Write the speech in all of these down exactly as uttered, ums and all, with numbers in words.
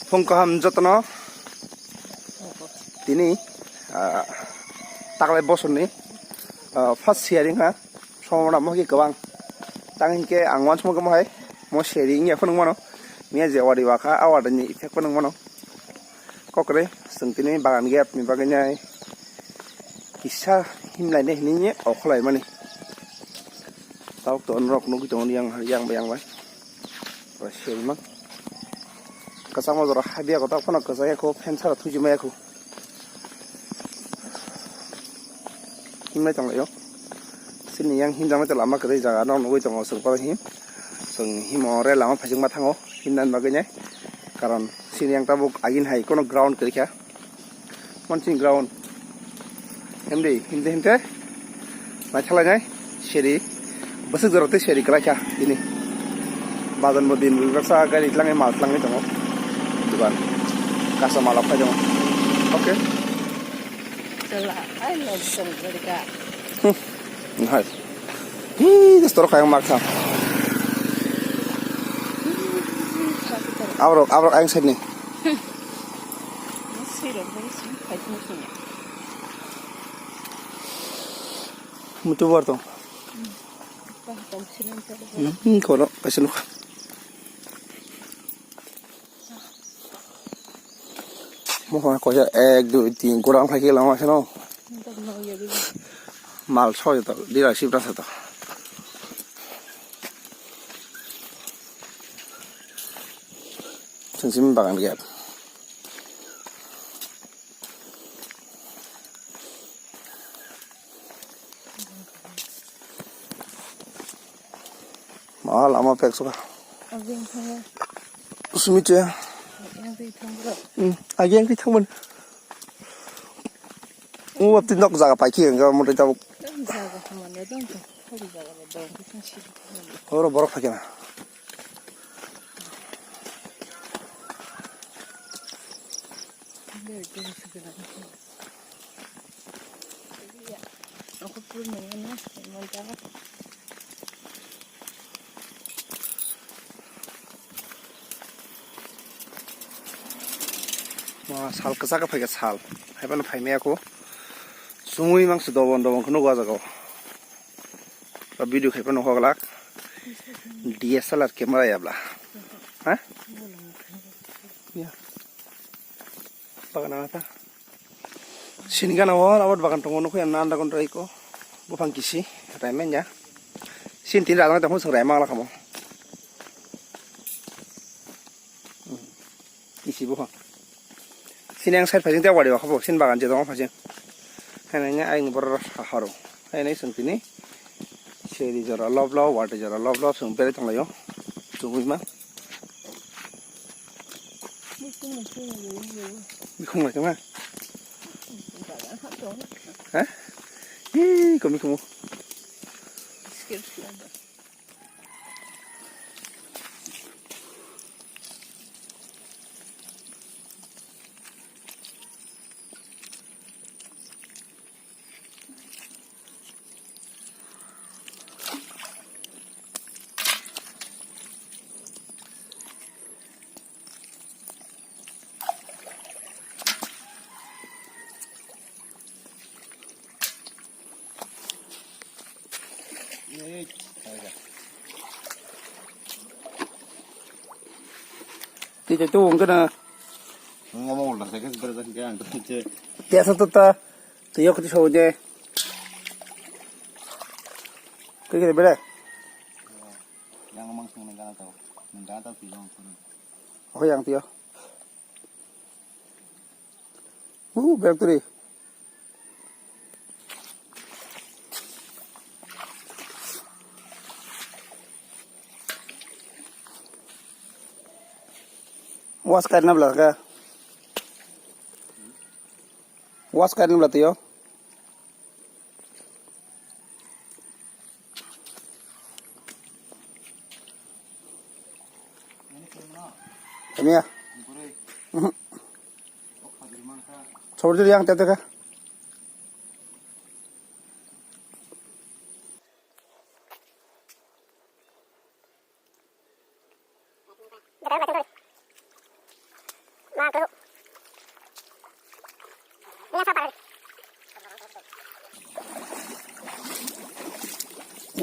Phung kaham jotono. Tini, ah, taklai bosorni, ah, first sharing ha, somona mohki kwbang. Tang hinkhe ang uansukma kwma hai, mo sharing ya phunuk mano. Miya je wari wakha, a wari ni effect phunuk mano. Kokre, chwng tini bagan gate ni bagwi nai kisa himlai nai hinwi okholai mani. Tabuk to norok nugwi tongo yang, yang bai, yang bai. Bai seri mang. Kwchangma jora habya kotor phano kwchaya kho, fan sara thuji maya kho. Himlai tonglaio. Sini yang himjaknai to lama kwrwi jaga no nugwi tongo chwng poro him. Chwng himo re lama phaijakma thango himnani bagwi nai. Karon sini yang tabuk agini hai kono ground kwrwi kha. Monsoon ground. Himdi, himdi himte. Naithalai nai. Seri. Bwswk jora tei seri kwlai kha tini. Bajan bo din baksa gari tlangwi mal tlangwi tongo. Dukan. Kasa mal phai tongo. Okay. Chwla, I love Songorika. Hmm. Hai. Hi, just toro kayang markha. Abrok, abrok ayang side ni. Mutu bor to. Hmm, kono, kaisa nukha. Mohor koisa ek, dui, tin, kurang phaikhe lama seno. Mal soi to, dira sibra sa to. Sengsim bagan gap. Ma lama pek suka. Ageng thangya. Sumit ya. Ageng thangya. Hmm, ageng thangman. Uwa tin nok jaga paiki enga mo tabuk. Jaga hamanya dong to. Hori jaga dong. Oro borok phaikena. Ma sal kwchak phaikha sal. Haibano phaimaya kho. Chumui mangso dobon dobon kheno o jaga o. Video khaiphano hoglak. D S L R camera yabla. Ha? Ya. Bagan ang ta. Sini gana o, abat bagan tongo nukho, yang nanda kon raiko. Buphang kisi, raimanya. Sini tin rajang tamo sung raimang lakamo. Isi buphang. Sini ang side phasing te wari wakha bo, sini bagan je tongo phasing. Hainai nya ayang borok haro. Hainai sung tini. Seri jora loblo, wari jora loblo, sung bere tonglayo. Chumui ma. Bikhung lai tongma. Ha? Hi, komi komo. Tei tei tu wng kana. Ngomong udah saya kan sebenarnya kan. Biasa tuh ta. Tei yok ti sawje. Kiri kiri bere. Yang ngomong sing nang kana tau. Nang kana tau ti yang turun. Oh yang tio. Uh, berak turi. Was kaina bla ka. Was kaina bla tio. Kamiya. Mhm. Chobor jor yang tete ka.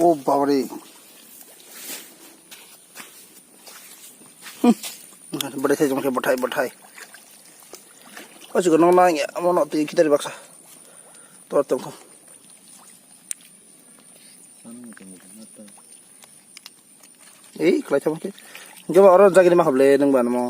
O babari. Hmm. Bwthai sai jongke bwthai bwthai. O chikon no nang ya, amo no twi kitari baksa. Tor tongkho. Ei, klai thamo khe. Joba oro jagini ma hoble nang ba namo.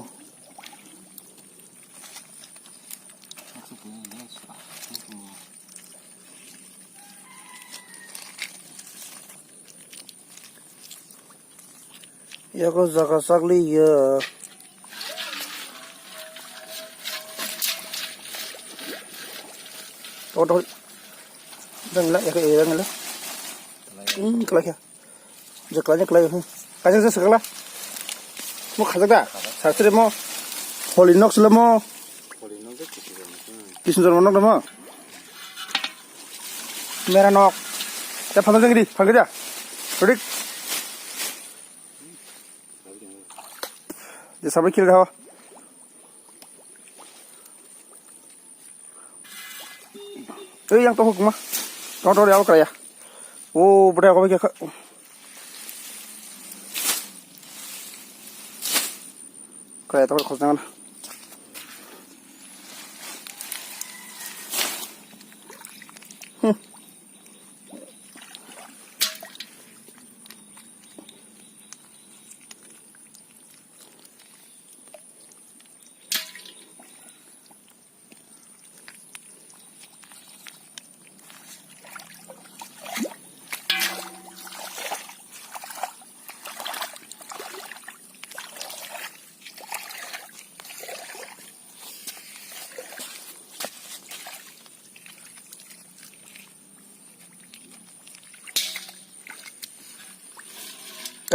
Yago jaga chakli ya. Tong tong. Jang la, yago jang la. Hmm, klai kha. Jeklai, jeklai, hmm. Kaisa se sekla. Mo khajak da. Sastre mo. Holi nok sele mo. Kisun jormo nok mo. Mera nok. Ya phanang jangri, phangja. Ready? Je sabai khil da. Ei, yang tong hukma. Tong tong ya kra ya. O, bwdai ko ke. Kra ya to khosna. Hmm.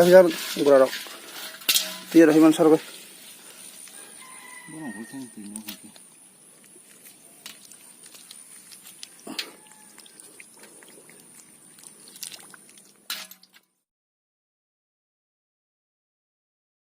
Kaisa gura rok. Tiya rok himan sarbai.